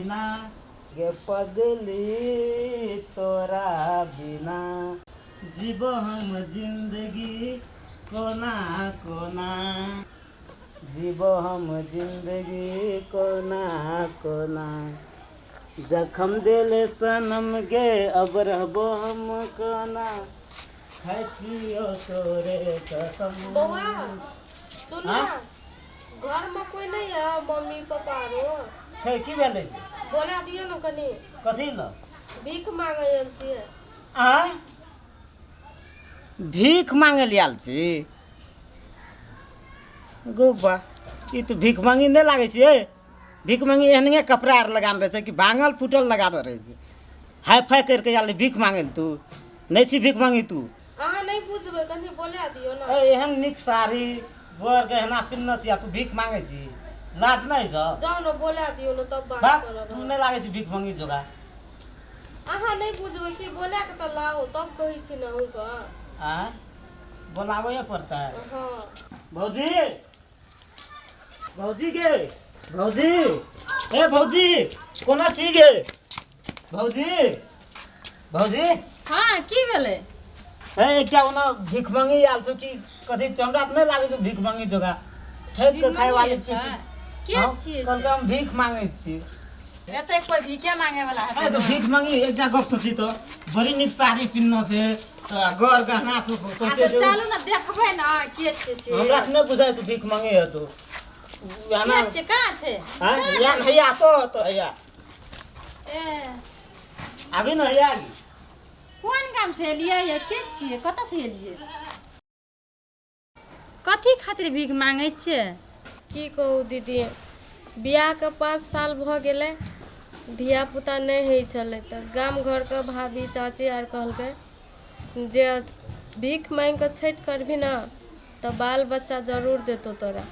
बिना गे पगली तोरा बिना जीबो हम जिंदगी कोना कोना जीबो हम जिंदगी कोना कोना जखम देले सनम गे अब रहबो हम कोना खाइ छियो तोरे कसम। बौआ सुन हाँ? ना, घरमे कोई नहीं है मम्मी पापा आरो छै की भेलै से? बोला दियौ ने कनि। कथी ल? भीख मांगे आयल छियै। आँय, भीख मांगे लए आयल छी? गो बा, ई तऽ भीख मांगी नहि लागै छै। भीख मांगी एहने कपड़ा आर लगान रहै छै कि भाङल फूटल लगान रहै छै? हाई फाई करिके आयल भीख मांगे लए। तू नहि छी भीख मांगी तू। अहाँ नहि बुझबै, कनि बोला दियौ ने। ए, एहन नीक साड़ी बर गहना पिन्हने छी आ तू भीख मांगे छी, लाज नहि छौ? जाउ ने, बोला दियौ ने तब बात बाप करब। तू नहि लागै छी भीख मांगी जोगा। अहाँ नहि बुझबै कि बोला के तऽ लाउ तब कहै छी ने अहूँके। आँय, बोलाबैए पड़तै? हँ। भौजी, भौजी गे, भौजी, ए भौजी, कोना छी गे भौजी? भौजी। हँ, की भेलै? ए, एकटा ओना भीख मंगी आयल छौ कि कथी? हमरा तऽ नहि लागै छौ भीख मंगी जोगा। ठकि कऽ खाय वाली छी। के हँ, छियै से? कहलकै हम भीख मांगै छी। एतै कोइ भीखे मांगे वाला ए हेतै तऽ ने? भीख मंगी, एकटा गप सोची तऽ बड़ी नीक साड़ी पिन्हने छै तऽ गर गहना सब अच्छा सोचे जे चलू ने, देखबै ने के छियै से। हमरा तऽ नहि बुझाइ छै भीख मंगे हेतौ। के ना छियै, कहाँ छै? हाँ या हैया तो हैया। ए। अभी न हैया। कोन गाम से एलियै या के छियै, कतऽ से एलियै, कथी खातिर भीख मांगै छियै? की कहू दीदी, बियाहके 5 साल भऽ गेलै, धियापुता नहि होइ छलै, तऽ गाम घरके भाभी चाची आर कहलकै जे भीख माँगिकऽ छठि करबही ने तऽ बाल बच्चा जरूर देतौ तोरा।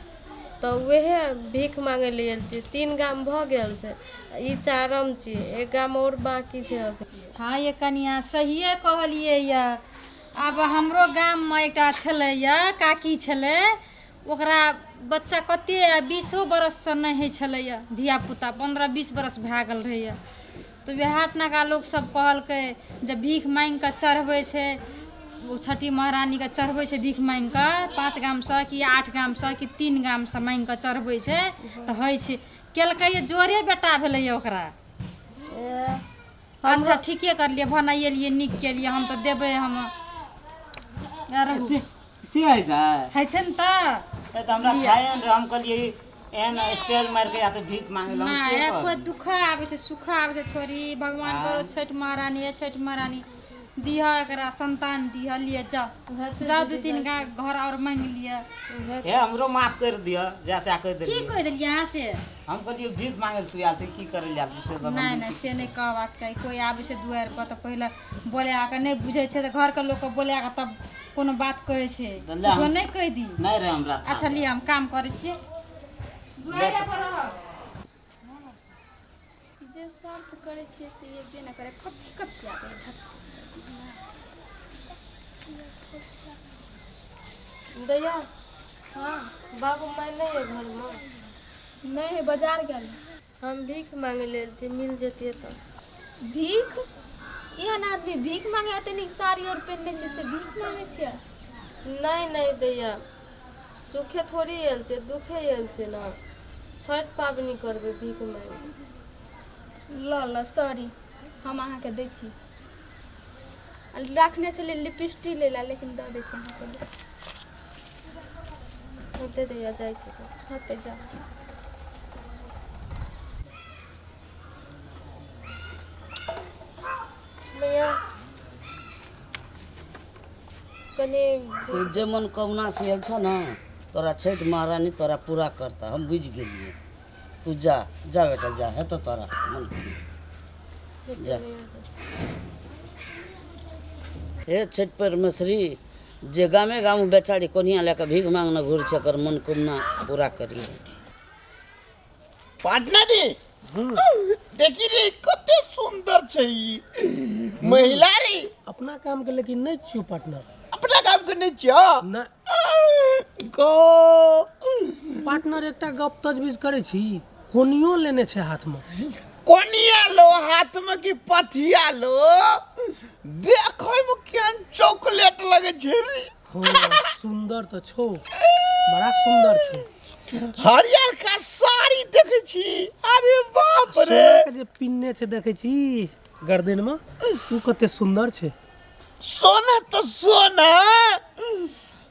तऽ उएह भीख माँगै लए आयल छियै। 3 गाम भऽ गेल छै, ई चारम छियै, एक गाम आओर बाँकी छै अखन। हँ ये कनिया, सहिए कहलियै यऽ। आब हमरो गाममे एकटा छलै यऽ काकी छलै, ओकरा बच्चा कते 20 बरससँ नहि होइ छलैए धियापुता, 15-20 बरस भए गेल रहैए। तऽ वएह ठिनाका लोकसभ कहलकै जे भीख माँगिकऽ चढ़बै छै, ओ छठि महारानीके चढ़बै छै भीख माँगिकऽ, 5 गामसँ कि 8 गामसँ कि 3 गामसँ माँगिकऽ चढ़बै छै तऽ होइ छै। केलकै जोरे बेटा भेलैए ओकरा। अच्छा, ठीके करलियै, भने एलियै, नीक केलियै। हम तऽ देबै हम आर। से होइ छै? होइ छै ने तऽ। ए, तऽ हमरा थाहे नहि रहै। हम कहलियै एहन स्टाइल मारि कऽ या तऽ भीख मांगे लए हम नहि से कोइ कहलियै। दुःख आबै छै, सुख आबै छै थोड़ी। भगवान करो, छठि महारानी, हे छठि महारानी, दिह एकरा संतान दिह। लिए जाओ, जाओ, 2-3 गा घर और मांगि लिअ। हे, हमरो माफ कर दिअ जैसा कहि की देलियै। कहि देलियै अहाँ से? हम कहलियै भीख मांगे लए तू आयल छै, की करै लए आयल छै से सब हम नहि नहि, से नहि कहबाक चाही। कोइ आबै छै दुआरि पर तऽ पहिले बोला कऽ, नहि बुझै छै तऽ घरके लोकके बोला कऽ तब कोनो बात कहै छै। तऽ ले किछो नहि कहि दी। नहि रहै हमरा थाह। अच्छा लिअ, हम काम करै छियै, दुआरे पर रहब। जे सर्च करै छियै से एबे नहि करै। कथी कथी आबै है? धत्। दैया। हँ। बाबू माय नहि है घरमे? नहि है, बाजार गेल। हम भीख मांगे लेल छी, मिल जतियै तऽ। भीख? एहन आदमी भीख मांगे? एते नीक साड़ी आओर पहिनने छै से भीख मांगे छियै? नहि नहि दैया, सुखे थोड़ी आयल छै, दुखे आयल छै ने। छठि पाबनि करबै भीख मांगि। लऽ लऽ सॉरी, हम अहाँके दै छी। आ राखने छलियै लिपस्टिक लै लए, लेकिन दऽ दै छी अहाँके। होतै दैया, जाइ छी तऽ। होतै, जाउ। मैया, कनि तू जे मनोकामना से आयल छह ने, तोरा छठि महारानी तोरा पूरा करतह, हम बुझि गेलियै। तू जा, जा बेटा जा, हेतौ तोरा मनोकामना, जा। हे छठि परमेश्वरी, जे गामे गाम बेचारी कोनिया लए कऽ भीख मांगने घुरै छै, एकर मनोकामना पूरा करिहे। पार्टनर रे, देखी रे, कते सुंदर छै ई महिला रे। अपना काम के लेकिन नहीं छियो पार्टनर। अपना काम के नहीं छियो? नहि। गो। पार्टनर, एकटा गप तजबीज करै छी, कोनियो लेने छै हाथमे। कोनिया लो हाथ में कि पथिया लो, देखै में केहन चॉकलेट लगे छै रे। हो, सुंदर तऽ छौ, बड़ा सुंदर छौ। हरियर का साड़ी देखै छी, अरे बाप रे। सोना के जे पिन्ने छै देखै छी गर्दन में, उ कते सुंदर छै। सोना तऽ सोना,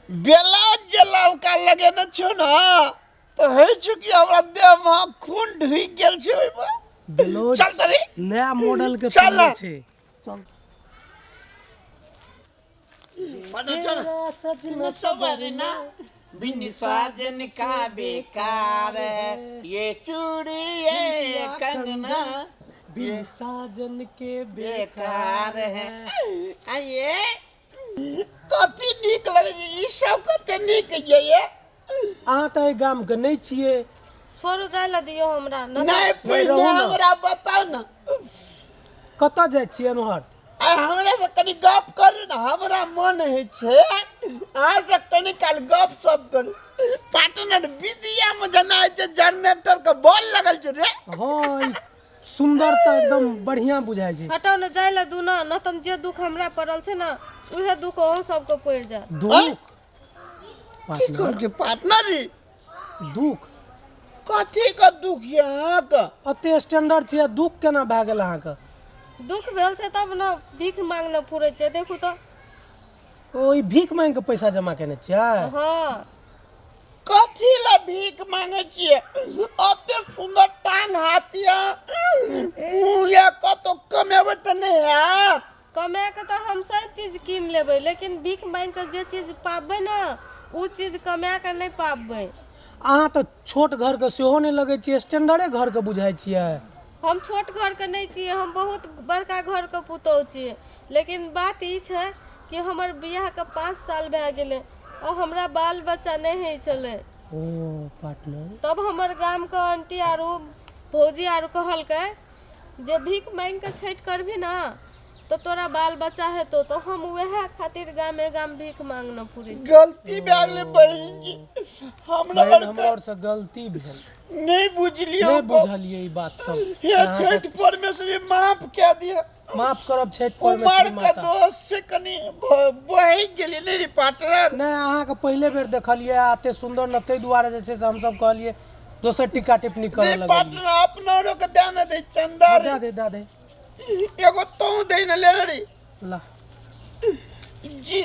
ब्लाउज जे लवका लगेने छौ ने तऽ होइ छौ कि हमरा देह में खून ढुकि गेल छै ओहिमे। ब्लाउज चल तऽ रे, नया मॉडल के चल। पिन्हने छै। चल। सजना सवरना बिन साजन का बेकार है, ये चूड़ी ये कंगना बिन साजन के बेकार है। आइए कथी नीक लगे छै ई सब, कते नीक ये ये। अहाँ तऽ एहि गाम के नहि छियै। छोड़ू, जाय लए दियौ हमरा न। नहि, पहिने रहू ने। हमरा बताउ ने। कतऽ जाइ छियै एम्हर? आ हमरा से कनि गप करू ने, हमरा मन होइ छै अहाँ से कनि काल गप सप करू। पार्टनर, विद्या में जेना होइ छै जनरेटर के बॉल लगल छै रे। हँ, ई सुन्दर तऽ एकदम बढ़िआँ बुझाइ छै। हटाउ ने, जाय लए दू ने, न तऽ जे दुख हमरा पड़ल छै ने उहे दुख अहूँ सबके पड़ि जायत। दुख की पार्टनर? कहलकै पार्टनर? दुख कथी के दुख यऽ अहाँके? एते स्टैंडर्ड छियै, दुख केना भए गेल अहाँके? दुख भेल छै तब ने भीख मांगने फुरै छै, देखू तऽ। ओ, ई भीख मांगि कऽ पैसा जमा केने छियै? हँ। कथी लए भीख मांगै छियै? एते सुन्दर टांग हाथ यऽ, मुँह यऽ, कतौ कमेबै तऽ नहि हैत? कमा कऽ तऽ हम सब चीज कीन लेबै, लेकिन भीख मांगि कऽ जे चीज पाबबै ने ओ चीज कमा कऽ नहि पाबबै। अहाँ तऽ छोट घरके सेहो नहि लगै छियै, स्टैंडर्डे घरके बुझाइ छियै। हम छोट घरके नहि छियै, हम बहुत बड़का घरके पुतोहु छियै, लेकिन बात ई छै कि हमर बियाहके 5 साल भए गेलै आ हमरा बाल बच्चा नहि होइ छलै। ओ पार्टनर, तब हमर गामके आंटी आरू भौजी आरू कहलकै जे भीख मांगि कऽ छठि करबही ने तऽ तोरा बाल बच्चा हेतौ, तऽ हम उएह खातिर गामे गाम भीख मांगने फुरै छी। गलती भए गेलै बहिन जी, हमरा बहिन, आरके हमरा आओरसँ गलती भेल, नहि बुझलियै। नहि बुझलियै ई बात सब। हे छठि परमेश्वरी, माफ कए दिअ। माफ करब छठि उमर परमेश्वरी के माता। दोष छै, कनि बहि गेलियै नहि रे पार्टनर? नहि, अहाँके पहिले बेर देखलियै आ एते सुन्दर ने, ताहि दुआरे जे छै से हमसब कहलियै, दोसर टीका टिप्पणी करऽ रे लगलियै। पार्टनर, अपना आरो के दए ने दे चंदा रे। दए दे, दए दे। एगो तों दे ने ले रे। ला। जी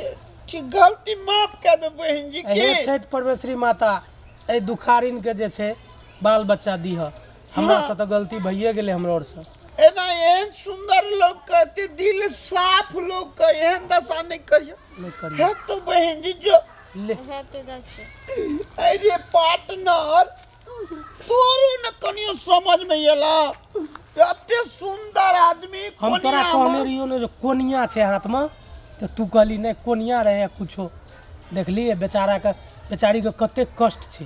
ठीक, गलती माफ कए दे बहिन जी। हे के छठि परमेश्वरी माता, एहि दुखारिन के जे छै बाल बच्चा दीह। हमरा से तऽ गलती भइए गेलै हमरो आरसँ। एना एहन सुंदर लोग के, एते दिल साफ लोग के एहन दशा नहि करियो। नहि करियौ। हे तो बहिन जी जो ले। हेतै, जाइ छियै। अरे पार्टनर, तोरो ने कनियो समझ में एला, एते सुंदर आदमी हम तोरा कोनिया कहने मे- रहियो ने जे कोनिया छै हाथमे, तऽ तू कहली नहि कोनिया रहै या कुछो। देखलियै बेचाराके, बेचारीके कतेक कष्ट छै।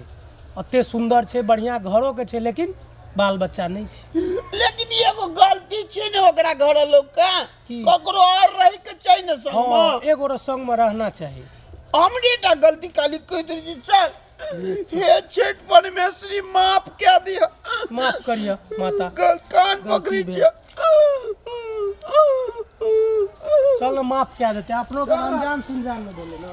एते सुन्दर छै, बढ़िआँ घरोके छै, लेकिन बाल बच्चा नहि छै। लेकिन एगो गलती छै ने ओकरा घर लोग के। की? ककरो और रहे के चाही ने संग हँ मे। एगो संगमे रहना चाही। हमरे टा गलती काली कहि देली। चल, हे छठि परमेश्वरी, माफ कए दिअ। माफ करिअ माता। कान पकड़ै गलती भेल। छियै। चल ने, माफ कए देतै अपनो के। अनजान सुनजान मे भेलै ने।